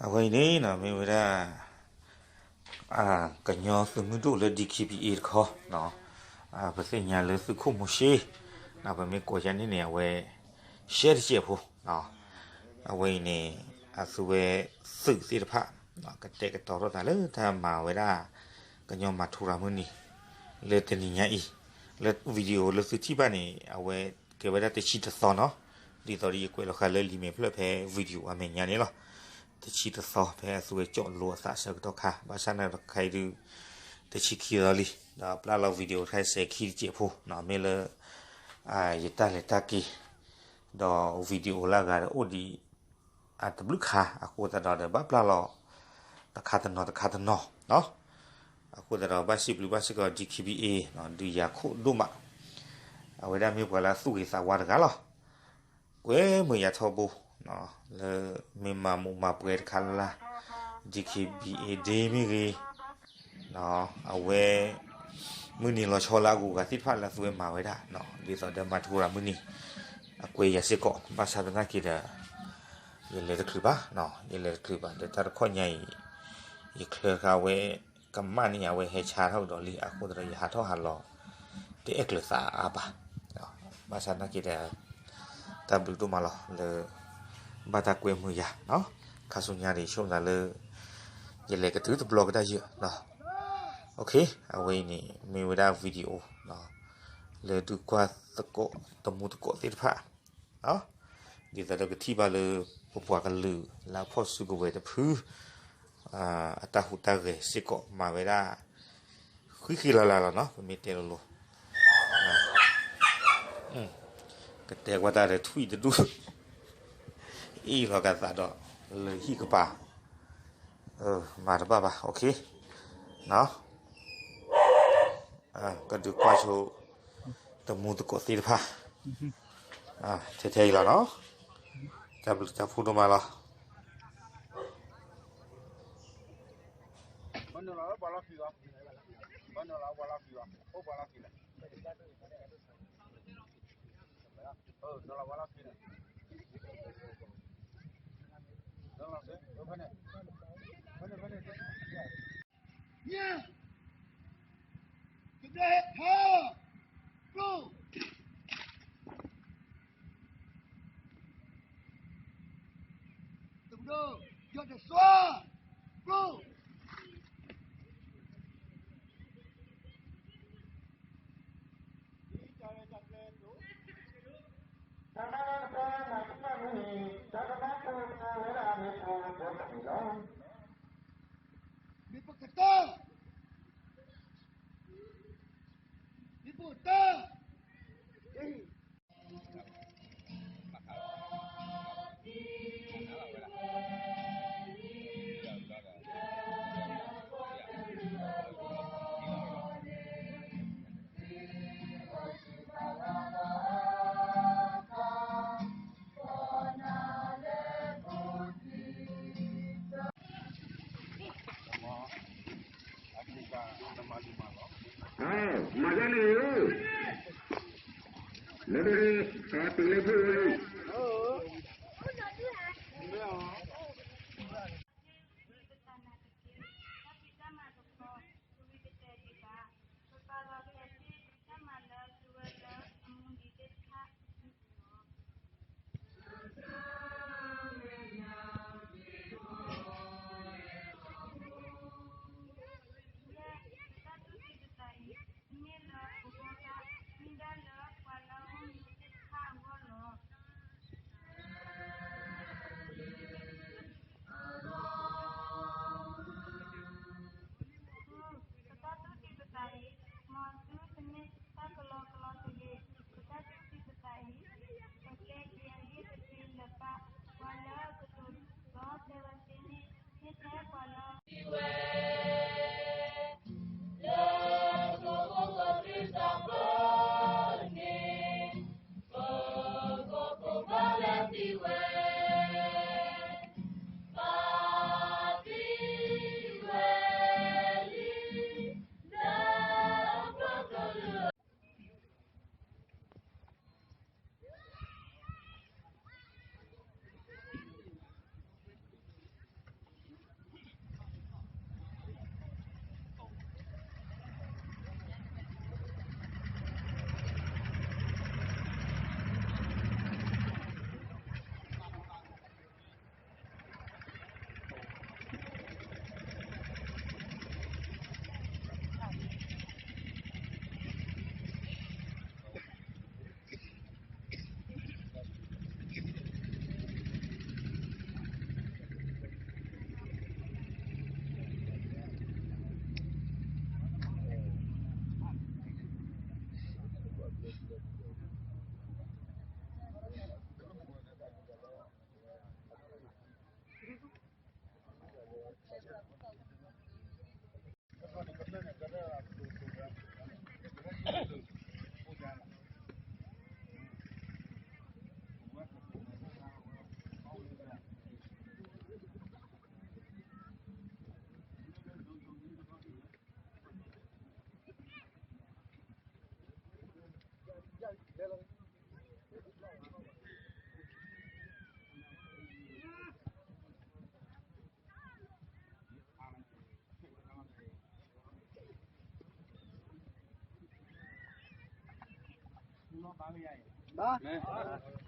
အဝဲအံၤန့ၣ် မ့ၢ်ဝဲဒၣ် ကညီသုးမုၢ်ဒိၣ်လၢ D K B A တခီ, ပသ့ၣ်ညါလၢသုးခိၣ်မိၤၡ့, ပမ့ၢ်ကိးယၤန့ၣ်န့ၣ် အဝဲ ရှဲတစဲးဖိ, အဝဲအံၤန့ၣ် အသုဝဲသုးသ့ၣ်တဖၣ် ကတဲာ်ကတီၤထီၣ်သးလၢတၢ်မၤဝဲဒၣ် ကညီမၤထူရၤမုၢ်နံၤ လၢတနံၤညါအံၤ, လၢ video လၢသုထံၣ်ဘၣ်န့ၣ် အဝဲကဲဝဲဒၣ်တဆံတသီနီၤ, ဒ်သိးဒီးယကွဲးလီၤဃာ်လၢလံာ်မဲာ်ဖျၢၣ်ဖဲ video အမဲာ်ညါန့ၣ်လီၤ. တဆံတသီဖဲအသုဝဲကၠီၣ်လိအသးဆၢကတီၢ်ခါ, ဘၣ်ဆၣ်နာ်က့ဒုး တဆံခံသီလံ, ဒီးပျၢ်လီၤ video တခါစဲးခံတစဲးဖိနီၤ, မ့ၢ်လၢ ယတၢ်လဲၤတၢ်က့ၤ, ဒီး video လၢအဂၤဒီးအိၣ်ဒံး အတဘျုးခါ, အဃိသတးဒီးဘၣ်ပျၢ်လီၤ တခါတနီၤတခါတနီၤ, အဃိသတးဒီးဘၣ်စံးဘျုးဘၣ်စ့ၢ်ကီး D K B A ဒုးယၤခိၣ်ဒိၣ်မး, အဝဲဒၣ်မ့ၢ်ပှၤလၢအသူၣ်ဂ့ၤသးဝါတဂၤလီၤ. ကွဲမုာ်ယၤထီဘိ လၢမ့ၢ်မၤမူးမၤပွဲတခါလၢ်လၢ်, D K B A Day မ့ၢ်ဂ့ၤ, အဝဲ မုၢ်နံၤလီၤဆီလၢအဂုၤအဂၤသ့ၣ်တဖၣ်လၢအသုဝဲမၤဝဲဒၣ်, ဒ်သိးဒီးမၤထူရၤမုၢ်နံၤ အကွဲယၤစ့ၢ်ကီး, ဘၣ်ဆၣ်သနာ်က့ဒီး ယလဲၤတချုးဘၣ်, ယလဲၤတချုးဘၣ် ဒီးတၢ်တခီညါအံၤ ယချၢဃာ်ဝဲ ကမၣ်န့ၣ် အဝဲဟဲဆါထီၣ်ကဒီးလံ, အဃိသတးဒီးယဟးထီၣ်ဟးလီၤ တအဲၣ်ကျၢၤသးအါဘၣ်, ဘၣ်ဆၣ်သနာ်က့ဒီး တၢ်ဘျုးဒိၣ်မးလီၤလၢ ဘၣ်တၢ်ကွဲမုာ်ယၤ, ခါဆူညါဒီးယဆိကမိၣ်သးလၢ ယလဲၤကတုၤတဘျီကဒါယၢၢ်, အဝဲအံၤန့ၣ် မ့ၢ်ဝဲဒၣ် video လၢဒုးကွၢ်သကိးတမူသကိးသ့ၣ်တဖၣ် ဒ်သိးဒီးကထံၣ်ဘၣ်လၢ ပပှၤကလုာ်လၢအဖီၣ်စုကဝဲၤတဖု အတၢ်ဟူးတၢ်ဂဲၤစ့ၢ်ကီးမၤဝဲဒၣ် ဃံဃံလၤလၤလီၤနီၤ, ပမ့ၢ်တဲလိၤလိၤ ကတဲကွၢ်တၢ်ဒီးထွံၣ်တဒူၣ် အ့ၣ်လီၤကသးဒီး လၢဟံၣ်ကပၤ မၤတဘၣ်ဘၣ်, ကဒုးကွၢ်ဆိ တမူသကိးသ့ၣ်တဖၣ် ထဲထဲအံၤလီၤနီၤ, တၢ်ဘျုးတၢ်ဖှိၣ်ဒိၣ်မးလီၤ. ဘၣ်မ့ၢ်ယၤအံၤ, ဘၣ်,